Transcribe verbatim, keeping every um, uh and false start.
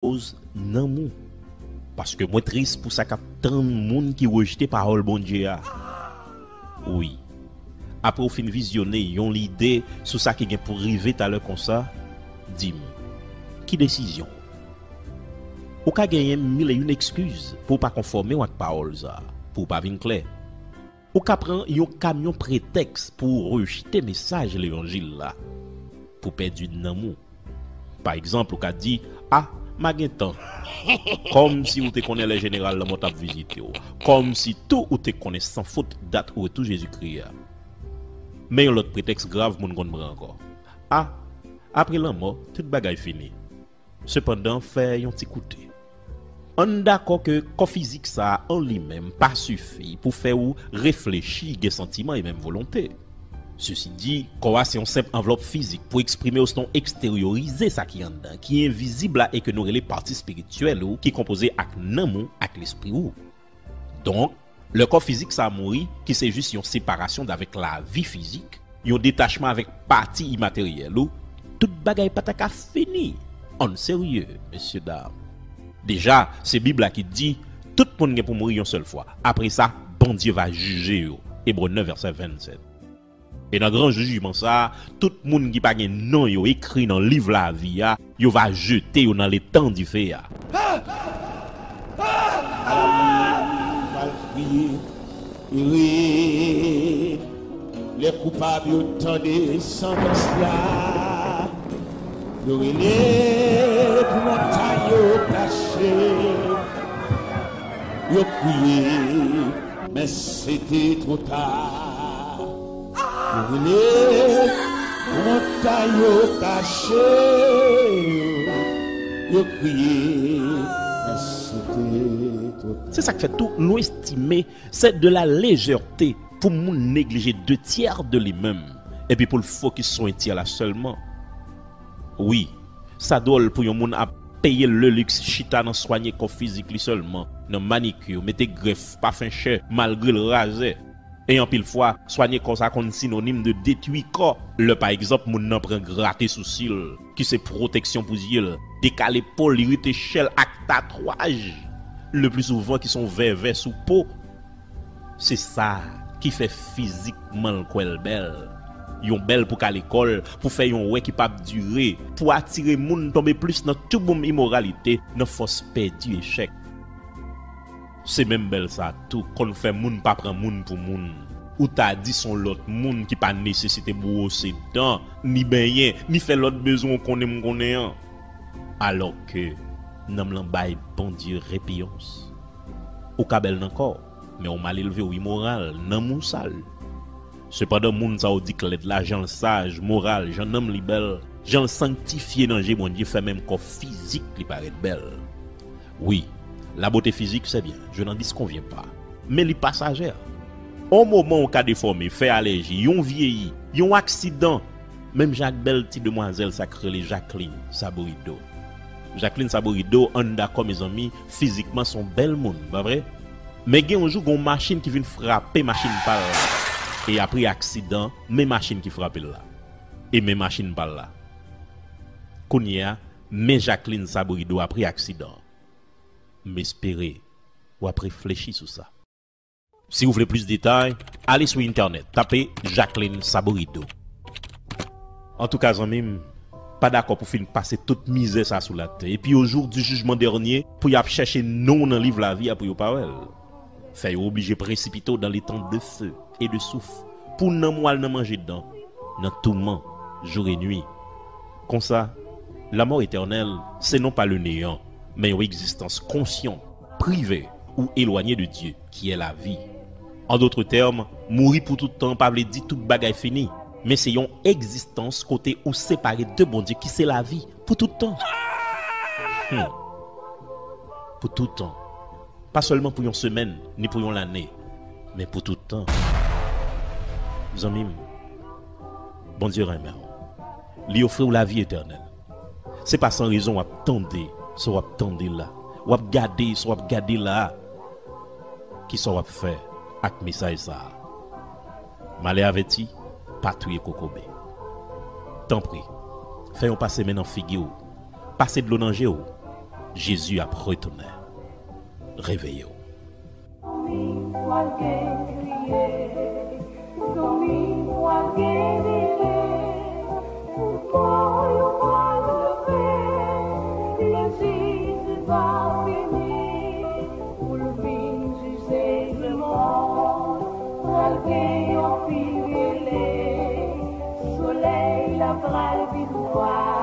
koz nanm ou. Paske mwen tris pou sa k ap tann moun ki rejte pawòl Bondye a. Wi. Apre w fin vizyone yon lide sou sa ki gen pou rive talè konsa, di m, ki desizyon? Ou ka genyen mil e yon ekskiz pou w pa konfòme w ak pawòl sa a, pou w pa vin klè. Ou ka pran yon kamyon pretèks pou w rejte mesaj levanjil la, pou pèdi nanm ou. Pa egzanp, ou ka di, a, m a gen tan. Kòmsi ou te konnen lè jeneral lanmò t ap vizite w. Kòmsi tou ou te konnen san fot dat retou Jezikri a. Men yon lòt pretèks grav moun konn pran ankò. A, apre lanmò, tout bagay fini. Sepandan, fè yon ti koute. Ann dakò ke kò fizik sa a an li menm pa sifi pou fè ou reflechi, gen santiman e menm volonte. Sesi di, kò a se yon senp anvlòp fizik pou eksprime osnon eksteryorize sa ki anndan, ki envizib la e ke nou rele pati espirityèl ou ki konpoze ak nanm ou ak lespri ou. Donk, lè kò fizik sa a mouri, ki se jis yon separasyon d avèk lavi fizik, yon detachman avèk pati imateryèl ou, tout bagay pa ta ka fini. Ann serye, mesye dam. Deja, se Bib la ki di, tout moun gen pou mouri yon sèl fwa. Apre sa, Bondye va jije yo. Ebre nèf, vèsè vennsèt. E nan gran jijman sa a, tout moun ki pa gen non yo ekri nan liv lavi a, yo va jete yo nan letan dife a. Al kriye, ere, lè koupab yo tande santans la, yo rele pou montay yo kache, yo kriye, men se te twò ta. Yo rele pou montay yo kache, yo kriye, men se te twò ta. Se sa k fè tou nou estime se de la lejète pou moun neglije de tyè de li menm, epi pou l fokis sou en tyè la sèlman. Wi, sa dwòl pou yon moun ap peye leliks chita nan swanye kò fizik li sèlman, nan manikir, mete grèf, pafen chè, malgre l razè. E anpil fwa, swanye kò sa konn sinonim de detwi kò. Lè pa egzanp, moun nan pran grate sousi l, ki se pwoteksyon pou zye l, dekale po l, irite chè l ak tatwaj, le pli souvan ki se yon vèvè sou po. Se sa ki fè fizikman l kwè l bèl. Yon bèl pou kale kò l, pou fè yon wè ki p ap dire, pou atire moun tonbe plis nan touboum imoralite, nan fòs pèdi echèk. Se menm bèl sa tou konn fè moun pa pran moun pou moun. Ou ta di se yon lòt moun ki pa nesesite bwose dan, ni benyen, ni fè lòt bezwen w konnen m konnen an. Alòske nanm lan bay Bondye repiyans. Ou ka bèl nan kò w, men ou malelve, ou imoral, nanm ou sal. Sepandan, moun sa yo di k lèd la, jan l saj, moral, jan nanm li bèl, jan l sanktifye nan je Bondye, fè menm kò fizik li parèt bèl. Wi, la beauté physique, c'est bien, je n'en disconviens pas. Men li pasajè. On moman ou ka defòme, fè alèji, yon vyeyi, yon aksidan. Menm jan ak bèl ti demwazèl sa k rele Jacqueline Saborido. Jacqueline Saborido, ann dakò, mezanmi, fizikman se yon bèl moun, pa vre? Men gen yon jou, gen yon machin ki vin frape machin pa l la. E apre aksidan, men machin ki frape l la. E men machin pa l la. Kounye a, men Jacqueline Saborido apre aksidan. M espere w ap reflechi sou sa. Si w vle plis detay, ale sou entènèt, tape Jacqueline Saborido. Antouka, zanmi m, pa dakò pou fin pase tout mizè sa sou latè, epi au jour du jugement dernier, pou y ap chèche non w nan liv lavi a pou yo pa wè l. Fè yo oblije presipite w dans l'étang de feu et de soufre, pou nanm ou al nan manje dan, nan touman, jour et nuit. Konsa, la mort éternelle, ce n'est pas le néant, men yon egzistans konsyan, prive ou elwanye de Dye, ki est la vie. En d'autres termes, mouri pou tout tan pa vle di tout bagay fini, men se yon egzistans kote ou separe de Bondye, ki se lavi, pou tout tan. Hmm. Pou tout tan. Pa sèlman pou yon semèn, ni pou yon lane, men pou tout tan. Zanmi m, Bondye renmen w. Li ofri w lavi etènèl. Se pa san rezon w ap tande sa w ap tande la, w ap gade sa w ap gade la a. Kisa w ap fè ak mesaj sa a? Malè avèti, pa touye kokobe. Tanpri, fè yon pase men nan figi w, pase dlo nan je w, Jezi ap retounen. Reveye w. Fanmi pral gen kriye, fanmi pral gen dele, pou mò yo pral leve, lè Jezi va vini, pou l vin jije lemonn, pral gen yon pi rele, solèy la pral vin nwa.